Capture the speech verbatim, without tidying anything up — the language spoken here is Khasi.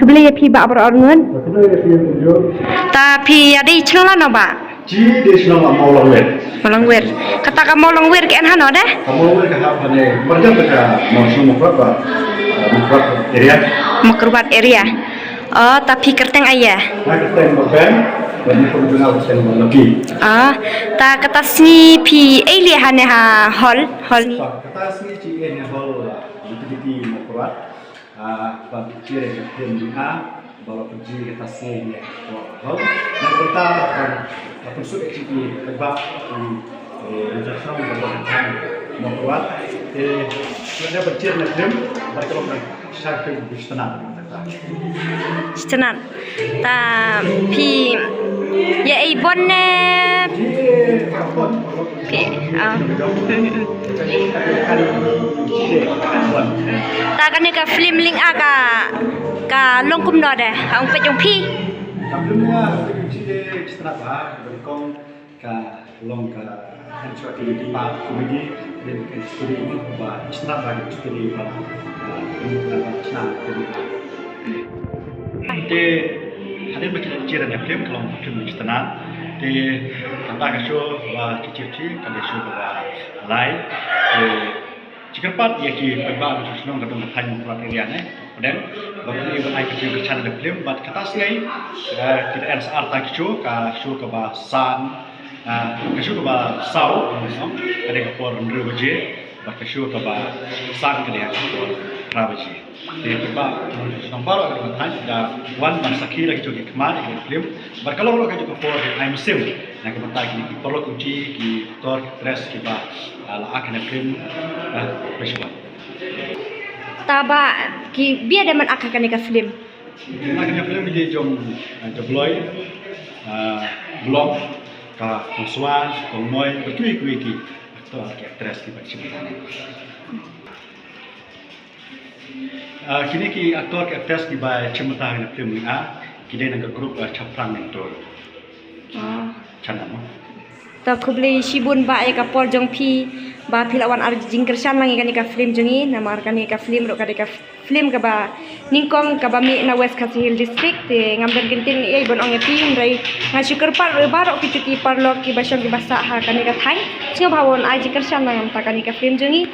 Khublei ïa phi Bah Baroh Arngut. Khublei ïa phi Bah Arngut. Ta phi ïa dei shnong lano Bah? Ngi dei shnong Mawlongwir. Mawlongwir. Kata ka Mawlongwir ka en hano de? Ka Mawlongwir ka hap hane marjan ka Mawsum Mawkyrwat ba, eh, Mawkyrwat area. Mawkyrwat area. Oh, ta phi kyrteng aiu? Nga kyrteng Bah Ben, ba ngi kum jong nga kyrteng Bah Lucky. Oh, ta kata sngi phi ei leh hane ha hall, hall ni. Kata sngi ngi ei ha hall, eh, Utility Mawkyrwat. Ah, ba pynjur ïa ka film Ling A, ba la pynjur ïa ka tasngi ne. Hau, na kata kan, ka pynsuk ïa ki paidbah, eh, eh, Ri Jaiñtia ba la pynjur Mawkyrwat. Eh, ka pynjur ïa ka film, ba ka long ka short film ba shtnat. Shtnat. Ta phi ïa ei bun ne? Phi, ah. Hmm, hmm. Ta kane ka film Ling A ka, ka long kumno de? Ka ong peit jong phi. Ka film Ling A ka long ka, ka long ka, ka comedy, then ka story ba shtnat ba ka story ba, ba, ba shtnat. Te hadien ba ki la pynjur ïa ka film ka long ka film shtnat. Te kata ka show ba ki pynjur ka dei show kaba lai. Te shi kyrpad ïa ki paidbah na shnong ka dong ka thaiñ Mawkyrwat area ne. Pdeng ba phi ban ai ka jingkyrshan ïa ka film bad kata sngi, eh, ki la ai sa ar ta ki show, ka show kaba san, eh, ka show kaba saw, ka dei ka por hynriew baje. Bad ka show kaba san ka dei ha ka por phra baje. Te paidbah na shnong baroh ka dong ka thaiñ da wan ban sakhi da ki jong ki khmat ïa ka film. Bad ka long ruh ka jong ka por ai mynsiem na ka bynta kine ki paralok, ki actor, ki actress kiba, ah, la act ha kane ka film. Ah, best one. Ta Bah, ki ba ïa dei ban act ha kane ka film? Na kane ka film ki jong, ah, Jabloi, ah, Blom, ka Kong Swa, Kong Moi, bad kiwei kiwei ki actor ki actress kiba shim bynta. Ah, kine ki actor ki actress kiba shim bynta ha kane ka film Ling A, ki dei na ka group, ah, Chaphrang Nengtoi. Ah. Channel mo. Ta khublei shibun Bah ïa ka por jong phi ba phi la wan ai jingkyrshan lang ïa kane ka film jong ngi, namar kane ka film ruh ka dei ka film kaba nyngkong kaba mih na West Khasi Hills District. Te ngam don kyntien ei ban ong ïa phi, hynrei nga shu kyrpad ruh ïa baroh kito ki paralok kiba shong kiba sah ha kane ka thaiñ. Sngewbha ban ai jingkyrshan lang ïa kane ka film jong ngi.